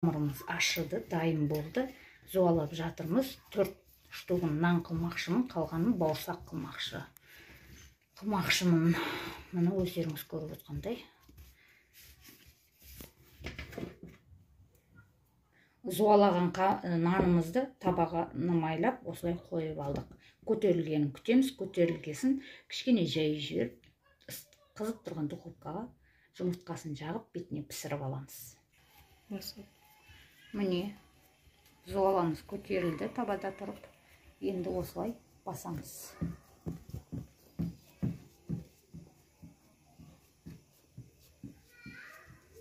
Қамырымыз ашыды, дайын болды. Зуалап жатырмыз. 4 штугын нан қылмақшымын, қалғанын бауырсақ қылмақшымын. Міне өздеріңіз көріп отқандай. Зуалаған нанымызды табаға майлап осылай қойып алдық. Көтерілгенін күтеміз. Көтерілгесін кішкене жайып жіберіп, қызып тұрған духовкаға жұмыртқасын жағып, бетіне пісіріп аламыз. Міне зуаламыз көтерілді табада тұрып. Енді осылай басамыз.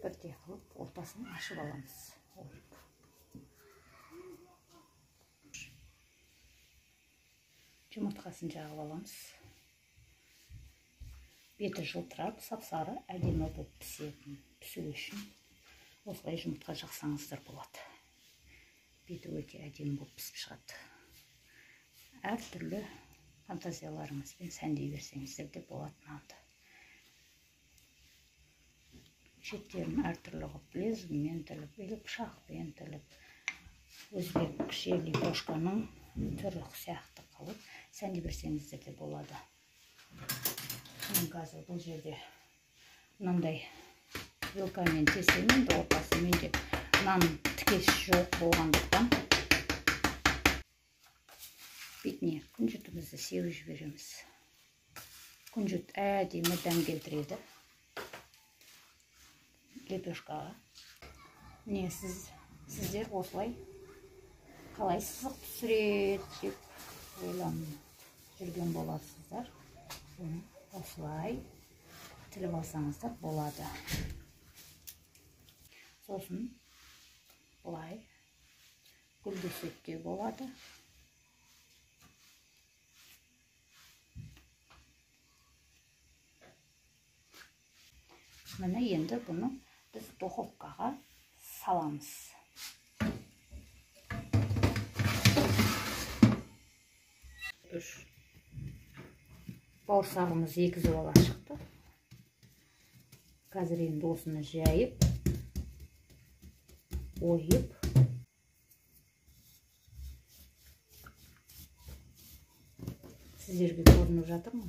Бірдей қылып ортасын ашып аламыз. Ойып. Жұмыртқасын жағып аламыз. Беті жылтырап, сап-сары, әдемі болып пісетін. Пісу үшін осылай жұмыртқа жақсаңыздар болады. Беті өте әдемі болып пісіп шығады. Әртүрлі фантазияларыңызбен сәндей берсеңіздер де болады нанды. Шеттерін әртүрлі қылып лезвімен тіліп, или пышақпен тіліп, өзбекше лепешканың түрі сияқты қылып сәндей берсеңіздер де болады. Мен қазір бұл жерде мынандай вилкамен тесемін. Енді ортасы менде нан тікес жоқ болғандықтан бетіне күнжітімізді сеуіп жібереміз. Күнжіт әдемі дәм келтіреді лепешкаға. Міне сіздер осылай қалай сызық түсіреді деп ойланып жүрген боласыздар. Оны осылай тіліп алсаңыздар болады. Сосын былай гүлдесек те болады. Міне енді бұны біз духовкаға саламыз. 3. Бауырсағымыз 2 зуала шықты. Қазір енді осыны жайып, ойып, сіздерге көрініп жатыр ма?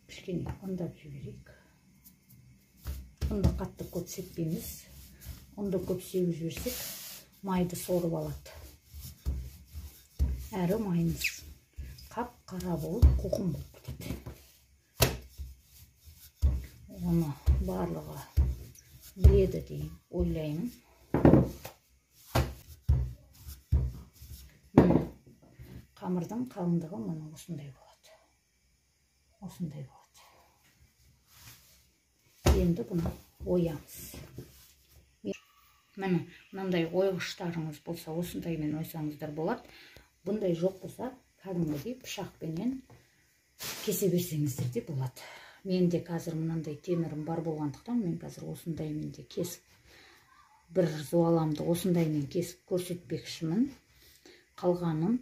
Кішкене ұндап жіберейік. Ұнды қатты көп сеппейміз. Ұнды көп сеуіп жіберсек, майды сорып алады. Әрі майымыз қап-қара болып, қоқым болып кетеді. Оны барлығы біледі дейін ойлаймын. Міне, қамырдың қалыңдығы міне осындай болады. Осындай болады. Енді бұны оямыз. Міне, мынандай ойғыштарыңыз болса, осындаймен ойсаңыздар болады. Бұндай жоқ болса, кәдімгідей пышақпенен кесе берсеңіздер де болады. Менде қазір мынандай темірім бар болғандықтан, мен қазір осындаймен де кесіп, бір зуаламды осындаймен кесіп көрсетпекшімін. Қалғанын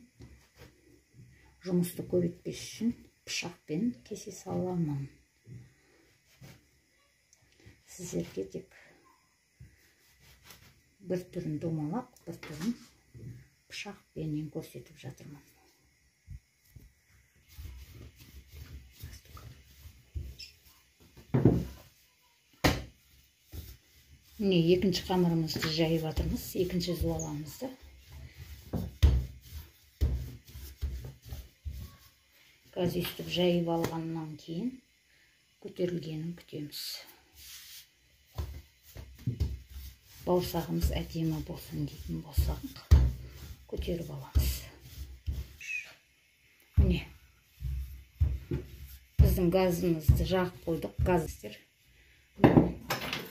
жұмысты көбейтпес үшін пышақпен кесе саламын. Сіздерге тек бір түрін домалақ, бір түрін пышақпенен көрсетіп жатырмын. Міне екінші қамырымызды жайып жатырмыз, екінші зуаламызды. Қазір өйстіп жайып алғаннан кейін көтерілгенін күтеміз. Бауырсағымыз әдемі болсын дейтін болсақ, көтеріп аламыз. Міне біздің газымызды жағып қойдық. Газдер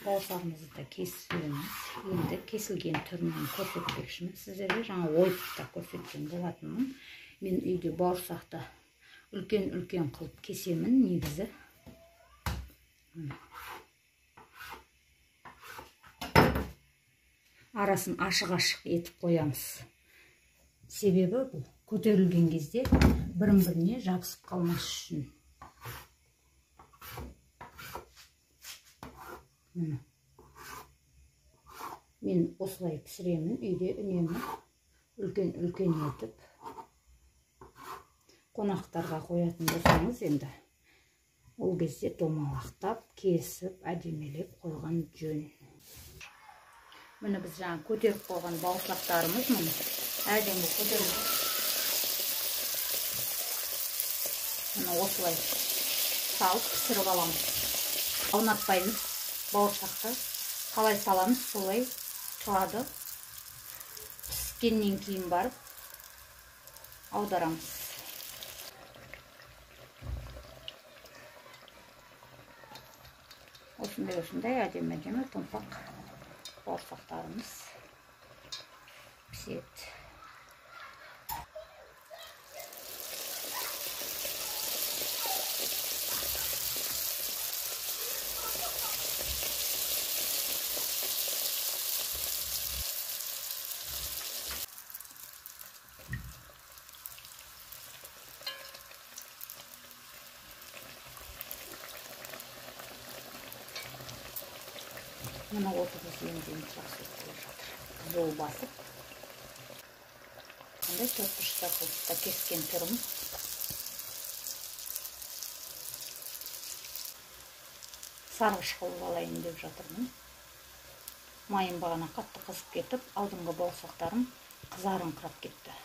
бауырсағымызды да кесеміз. Енді кесілген түрінен көрсетпекшімін сіздерге. Жаңа ойып та көрсеткен болатынмын. Мен үйде бауырсақты үлкен-үлкен қылып кесемін негізі. Арасын ашық-ашық етіп қоямыз. Себебі бұл көтерілген кезде бірін-біріне жабысып қалмас үшін. Міне. Мен осылай пісіремін үйде үнемі, үлкен-үлкен етіп. Қонақтарға қоятын болсаңыз енді ол кезде домалақтап, кесіп, әдемелеп қойған жөн. Міне біз жаңа көтеріп қойған бауырсақтарымыз міне әдемі көтеріп. Міне осылай салып пісіріп аламыз. Аунатпаймыз бауырсақты. Қалай саламыз, солай тұрады. Піскеннен кейін барып аударамыз. Осындай әдемі-әдемі томпақ бауырсақтарымыз піседі. Мына отымыз енді жақсы болып жатыр. Қызуы басып. Мындай төрт бұрышта қылып та кескен түрім. Сарғыш қылып алайын деп жатырмын. Майым бағана қатты қызып кетіп, алдыңғы бауырсақтарым қызарыңқырап кетті.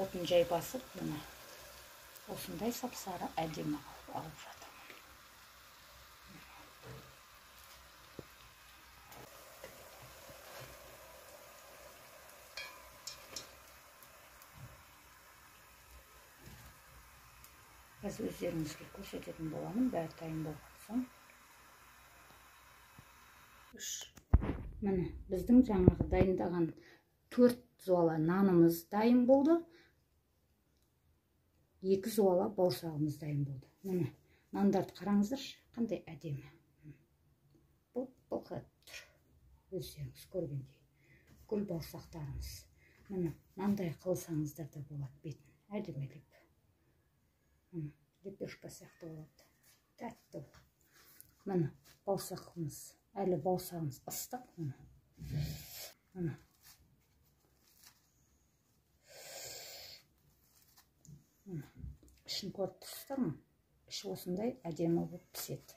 Отын жай басып, міне осындай сап-сары әдемі қылып алып жатыр. Қазір өздеріңізге көрсететін боламын, бәрі дайын болған соң. 3. Міне біздің жаңағы дайындаған 4 зуала нанымыз дайын болды. 2 зуала бауырсағымыз дайын болды. Міне нандарды қараңыздаршы, қандай әдемі. Бұл-бұл тұр. Өздеріңіз көргендей. Гүл бауырсақтарымыз. Міне мынандай қылсаңыздар да болады бетін әдемілеп. Лепешка сияқты болады. Тәтті. Міне бауырсағымыз, әлі бауырсағымыз ыстық. Міне. Міне. Міне. Ішін көріп тұрсыздар ма? Іші осындай әдемі болып піседі.